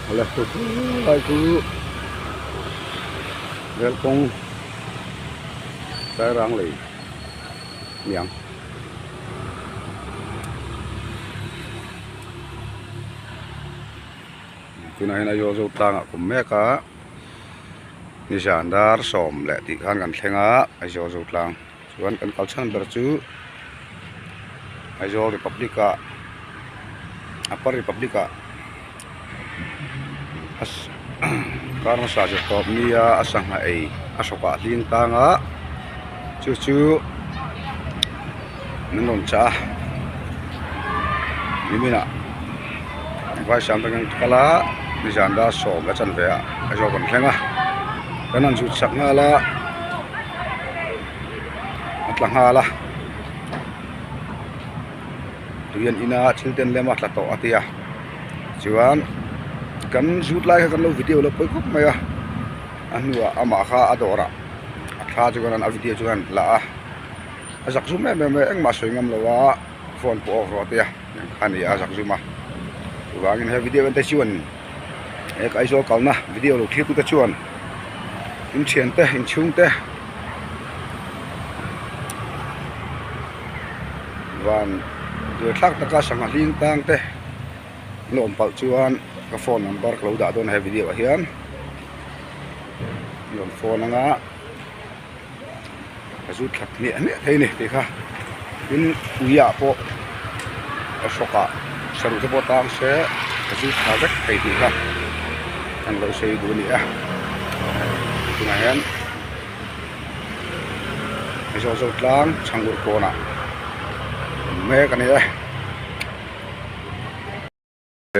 Awle chu lai chu rel kawng sairang lei niang. Tunah hian Aizawl zo tlangah kum mek a nizan dar sawm leh tih khan kan thleng a Aizawl zo tlang chuan kan kal chhan ber chu Aizawl Republic ah Upper Republic ah kar hmasa zir tawp nia a sangha ei a hrawkah hling tang a chu chu min rawn chah a niminah vaisam atangin ka kal a nizan dar sawm a chanve ah Aizawl kan thleng a kan han zut sak nghal a a tla nghal a tui an in a thil te an lem a tla tawh a tia chuan kan zut lai kha kan lo video lo pawi khawp mai a a hnuah amah kha a dawrah a thla chu kan a video chu kan la a. A zak zum em em a engmah sawi ngam lo a phone pawh off rawh tia a ni a zak zum a chuvangin he video en te chuan he ka Aizawl kalna video lo thlir tu te chuan in thian te in chhung te van duaithlak taka sangha hling tang te an awm palh chuan ka phone number ka lo dah dawn a he video ah hian an rawn phone anga. A zu thla hmiah hmiah thei a ni tih kha tin ui ah pawh a hrawk ah saruh te pawh tang se a zu thla vek thei tih kha an lo sawi duh a ni a tunah hian Aizawl zo tlang chhangur kawnah awm mek a ni e.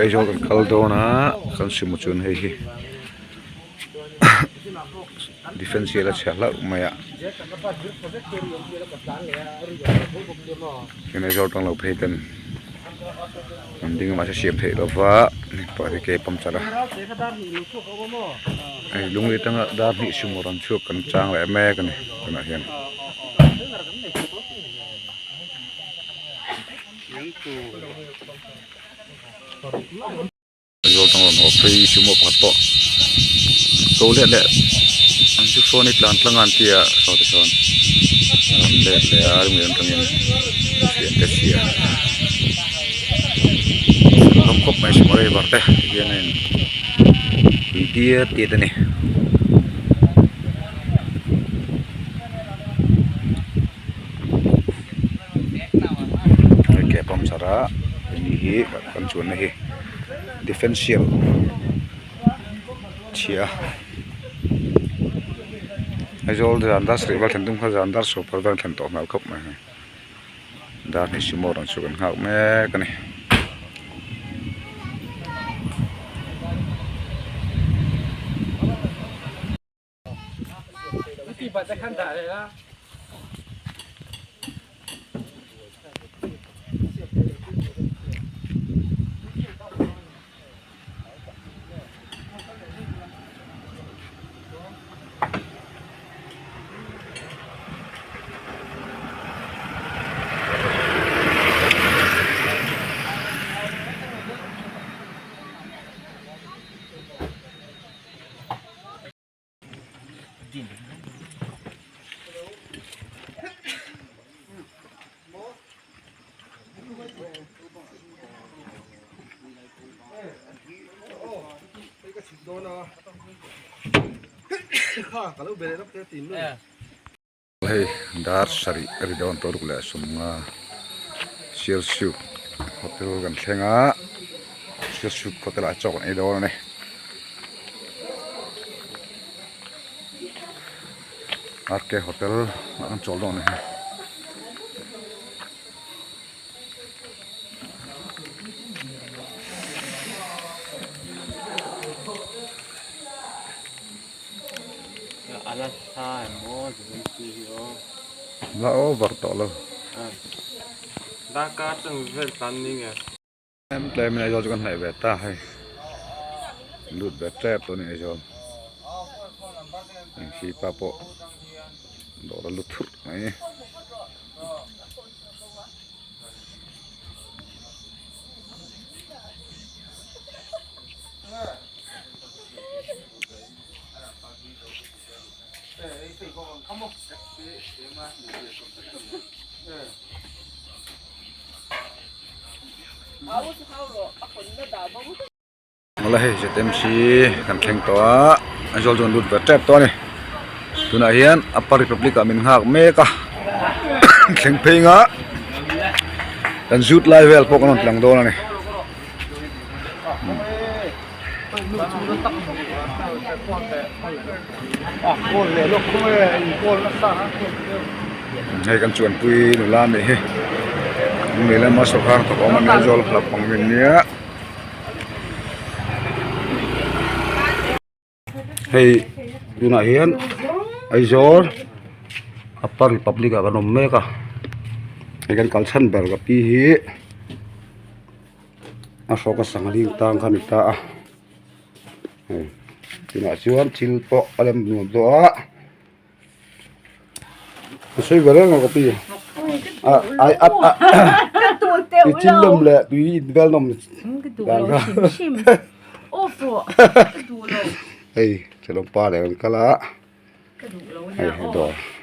Aizawl kan kal dawn a kan sumo chuan hei hi defence hian a chhe hlauh mai a tin Aizawl tang lo phei ten an ding a mahse siam theih lova pah hi ke puncture a hei lungli atanga dar hnih sumo rawn chhuak kan chang leh mek a ni tunah hian. Aizawl tang rawn haw phei sumo pakhat pawh ko let leh an chu sawn hi tlan tlang a an tia saw te sawn rawn let leh a lunglen atangin thian te chhia hlawm khawp mai sumo driver te tihian a in pui diat diat a ni. Ke puncture a ni hi kan chuanna hi defensial chhia Aizawl zan dar sarih vel thlen tum kha zan dar sawm pawh vel thlen tawh hmel khawp mai hei dar hnih sumo rawn chhuk an nghak mek a ni. Hei dar sarih a ri dawn tawh ruk leh sawmnga Sialsuk hotel kan thleng a Sialsuk hotel ah chaw kan ei dawn a ni. RK hotel ah kan chawl dawn a ni hei. La over tawh lo. Darkar chang vel tan ni nge. Em tlem in Aizawl chu kan hnaih ve ta hei. Lut ve tep tawh a ni Aizawl. Engsi pa pawh dawr a lut thurh mai. Awle hei ZMC kan thleng tawh a Aizawl chu an lut ve tep tawh a ni tunah hian Upper Republic ah min nghak mek a thleng phei nga kan zut lai vel pawh kan rawn tlang dawn a ni. Hei kan chuanpui nula nih hi lunglei lama sawrkar hnathawk awm a ni Aizawl hlauhpang min nia. Hei tunah hian Aizawl Upper Republic ah kan awm mek a hei kan kal chhan ber ka pi hi a hrawk a sangha tang kha a ni ta a hei tunah chuan thil pawh a lem nuam tawh a. Ka sawi ve reng a ka pi a ai a a i thil lawm leh tui in vel nawm dan kha hei thenawm pa leh an kal a hei hei dawr.